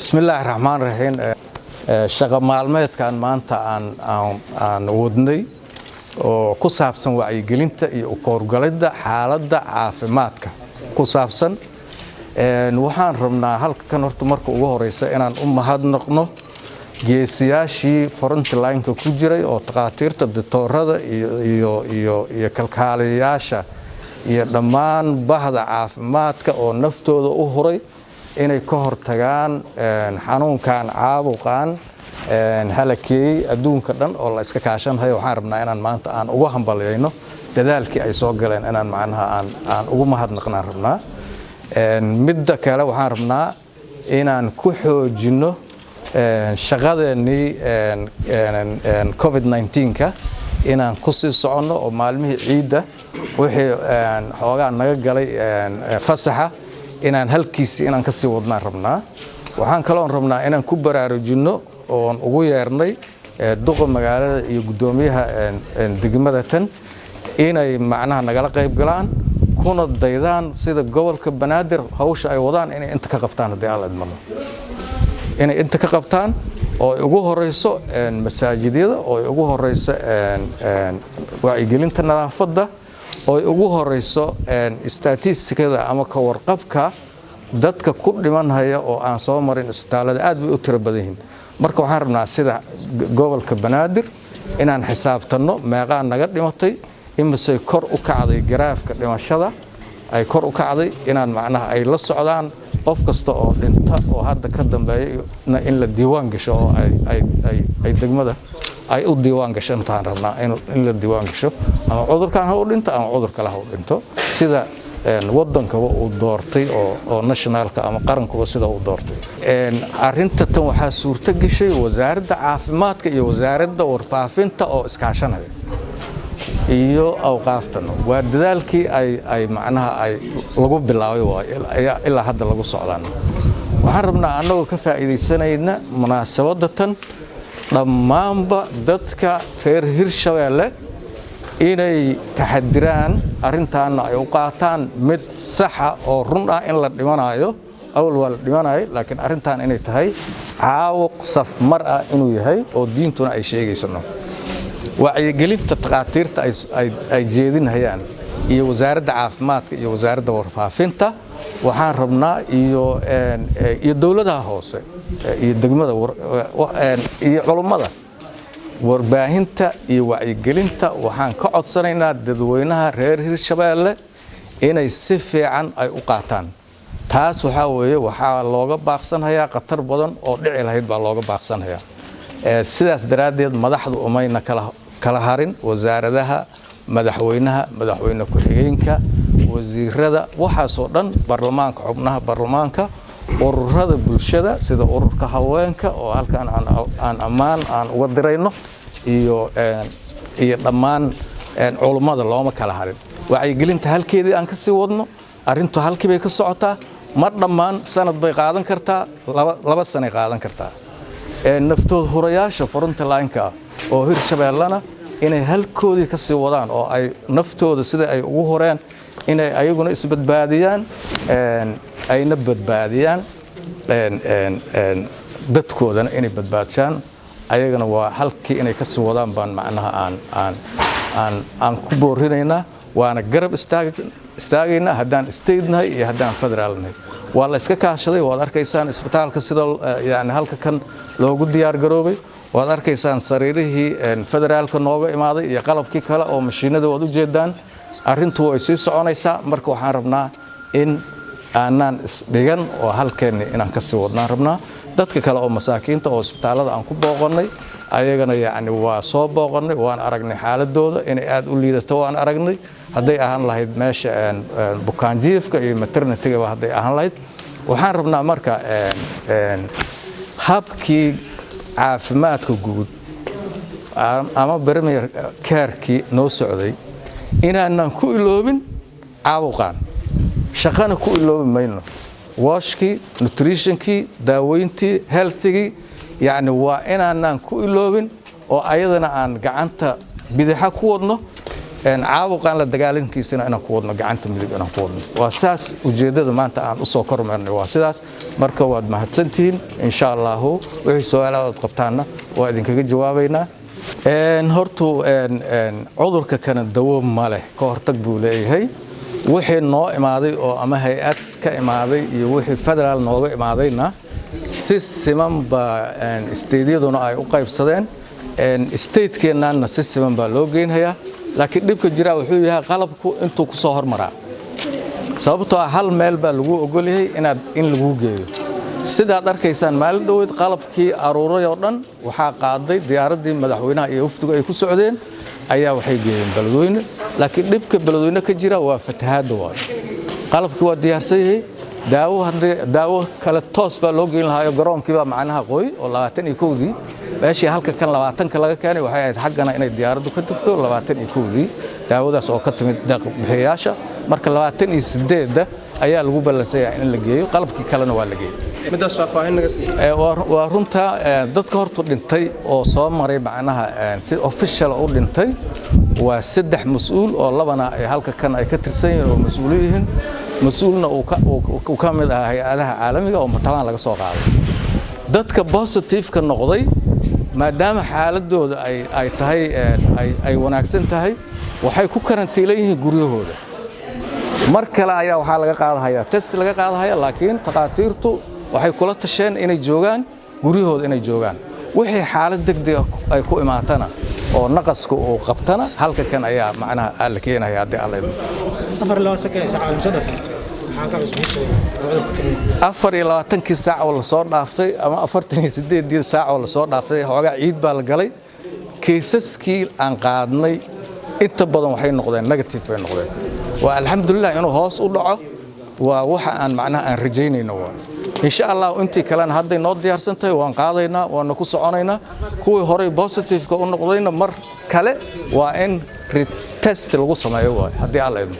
Bismillaahi raxmaan raxiim. Shaqa maalmeedkan maanta aan wadnay oo ku saabsan wacyigelinta iyo u kuurgalidda xaaladda caafimaadka ku saabsan, waxaan rabnaa halkan horta marka ugu horeysa inaan u mahadnaqno geesiyaashii frontline-ka ku jiray oo takhaatiirta, doctoorada iyo kalkaaliyayaasha iyo dhammaan bahda caafimaadka oo naftooda u huray inay ka hortagaan xanuunkan, caabuqan halakeeyey adduunka dhan oo la iska kaashanhayo. Waxaan rabnaa inaan maanta aan ugu hambalyayno dadaalkii ay soo galeen, inaan macnaha aan ugu mahadnaqnaan rabnaa. Midda kale, waxaan rabnaa inaan ku xoojinno shaqadeennii COVID-19-ka, inaan ku sii soconno oo maalmihii ciidda wixii xoogaa naga galay fasaxa inaan halkiisii inaan kasii wadnaan rabnaa. Waxaan kaloon rabnaa inaan ku baraarujinno oon ugu yeernay duqa magaalada iyo guddoomiyaha degmada tan inay macnaha nagala qayb galaan kuna daydaan sida gobolka Banaadir hawsha ay wadaan inay inta ka qabtaan, haddii Alla idmano, inay inta ka qabtaan oo ay ugu horeyso masaajidyada, oo ay ugu horeyso wacyigelinta nadaafadda, oo ay ugu horeyso statistikada ama ka warqabka dadka ku dhimanhaya oo aan soo marin isbitaalada. Aad bay u tiro badan yihiin. Marka waxaan rabnaa sida gobolka Banaadir inaan xisaabtanno meeqaa naga dhimatay, imisay kor u kacday garaafka dhimashada ay kor u kacday, inaan macnaha ay la socdaan qof kasta oo dhinta oo hadda ka dambeeya in la diiwaan gasho oo ay degmada ay u diiwaan gasho. Intaan rabnaa in la diiwaan gasho, ama cudurkan ha u dhinto ama cudur kale ha u dhinto, sida wadankaba uu doortay oo nationalka ama qarankuba sida uu doortay. Arrinta tan waxaa suurto gashay Wasaaradda Caafimaadka iyo Wasaaradda Warfaafinta oo iskaashanaya iyo Awqaaftan. Waa dadaalkii ay macnaha ay lagu bilaabay waay, ilaa hadda lagu socdaan. Waxaan rabnaa, annagoo ka faa'iidaysanayna munaasabadda tan, dhammaanba dadka reer Hirshabeelle inay taxadiraan, arrintaana ay u qaataan mid saxa oo run ah in la dhimanayo. Awal waa la dhimanayo, laakiin arrintan inay tahay caabuq safmar ah inuu yahay oo diintuna ay sheegaysano. Wacyigelinta takhaatiirta ay jeedinayaan iyo Wasaaradda Caafimaadka iyo Wasaaradda Warfaafinta waxaan rabnaa iyo dowladaha hoose iyo degmada iyo culummada, warbaahinta iyo wacyigelinta, waxaan ka codsanaynaa dadweynaha reer Hirshabeelle inay si fiican ay u qaataan. Taas waxaa weeye waxaa looga baaqsanhayaa khatar badan oo dhici lahayd baa looga baaqsanhayaa. Sidaas daraaddeed madaxdu umayna kala harin, wasaaradaha, madaxweynaha, madaxweyne ku-xigeenka, wasiirada, waxaasoo dhan, baarlamaanka, xubnaha baarlamaanka, ururada bulshada sida ururka haweenka oo halkan aan ammaan aan uga dirayno, iyo dhammaan culummada, looma kala harin. Wacyigelinta halkeedii aan ka sii wadno. Arrintu halkii bay ka socotaa, ma dhammaan. Sanad bay qaadan kartaa, 2 sanay qaadan kartaa. Naftood hurayaasha frontline-ka oo Hirshabeellana inay halkoodii ka sii wadaan oo ay naftooda sida ay ugu horeen inay ayaguna isbadbaadiyaan, ayna badbaadiyaan dadkoodana, inay badbaadshaan ayagana waa halkii inay ka sii wadaan baan macnaha aan ku boorinaynaa, waana garab istaagaynaa haddaan state nahay iyo haddaan federaal nahay. Waa la iska kaashaday. Waad arkaysaan isbitaalka sida yani halka kan loogu diyaar garoobay. Waad arkaysaan sariirihii federaalka nooga imaaday iyo qalabkii kale oo mashiinada waad u jeedaan. Arrintu way sii soconaysaa. Marka waxaan rabnaa in aanaan isdhigan oo halkeenni inaan kasii wadnaan rabnaa. Dadka kale oo masaakiinta oo isbitaallada aan ku booqannay ayagana yacni waa soo booqannay, waan aragnay xaaladooda inay aad u liidato, waan aragnay, hadday ahaan lahayd meesha bukaanjiifka iyo maternity-gaba hadday ahaan lahayd. Waxaan rabnaa marka habkii caafimaadka guud ama primary care-kii noo socday inaanan ku iloobin caabuqaan. Shaqana ku iloobi mayno, WASH-kii, nutrition-kii, daaweyntii, health-igii, yacni waa inaanaan ku iloobin oo ayadana aan gacanta bidixa ku wadno. Caabuqaan la dagaalankiisana inaan ku wadno gacanta midig inaan ku wadno. Waa saas ujeeddada maanta aan usoo kormeernay, waa sidaas. Marka waad mahadsantihiin. Insha Allahu wixii su-aalaad aad qabtaanna waa idinkaga jawaabaynaa. Hortu cudurka kana dawo ma leh, ka hortag buu leeyahay. Wixii noo imaaday oo ama hay-ad ka imaaday iyo wixii federaal nooga imaadayna si siman baa state-yaduna ay u qaybsadeen, state-keennana si siman baa loo geynhayaa. Laakiin dhibka jiraa wuxuu yahay qalabku intuu ku soo hormaraa, sababtoo ah hal meel baa lagu ogolyahay inaad in laguu geeyo. Sidaad arkaysaan, maalin dhoweyd qalabkii aruuray oo dhan waxaa qaaday diyaaraddii madaxweynaha iyo wafdigu ay ku socdeen ayaa waxay geeyeen Beledweyne. Laakiin dhibka Beledweyne ka jira waa fatahaadda waayo. Qalabkii waa diyaarsan yahay, daawo haddii daawo kale toos baa loo geyn lahaayo, garoonkii baa macnaha qoy oo 21-dii meeshii halka kan 20-ka laga keenay waxay ahayd xaggana inay diyaaraddu ka tagto 21-dii, daawadaas oo ka timid deeq bixiyayaasha. Marka 28-da ayaa lagu ballansanyahay in la geeyo, qalabkii kalena waa la geeyey. Midaas faahfaahin naga sii. Waa runta, dadka hortu dhintay oo soo maray macnaha si official u dhintay waa saddex mas-uul, oo labana ay halka kan ay ka tirsan yihiin oo mas-uul yihiin, mas-uulna uu ka mid ahaa hay-adaha caalamiga oo matalaan laga soo qaaday. Dadka positive-ka noqday, maadaama xaaladooda ay tahay ay wanaagsan tahay, waxay ku karantiilan yihiin guryahooda. Mar kale ayaa waxaa laga qaadahaya test laga qaadahaya, laakiin takhaatiirtu waxay kula tasheen inay joogaan guryahooda, inay joogaan. Wixii xaalad degdeg ay ku imaatana oo naqasku uu qabtana, halka kan ayaa macnaha la keenaya haddii Alla idmo. 24-kii saac oo lasoo dhaaftay ama 48-dii saac oo lasoo dhaaftay, xoogaa ciid baa la galay, cases-kii aan qaadnay inta badan waxay noqdeen negative bay noqdeen. Waa alxamdulilah, inuu hoos u dhaco waa waxa aan macnaha aan rajaynayno. Waa insha Allah intii kalena hadday noo diyaarsan tahay, waan qaadaynaa, waana ku soconaynaa. Kuwii horey positive-ka u noqdayna mar kale waa in retest lagu sameeyo waay, haddii Alla idmo.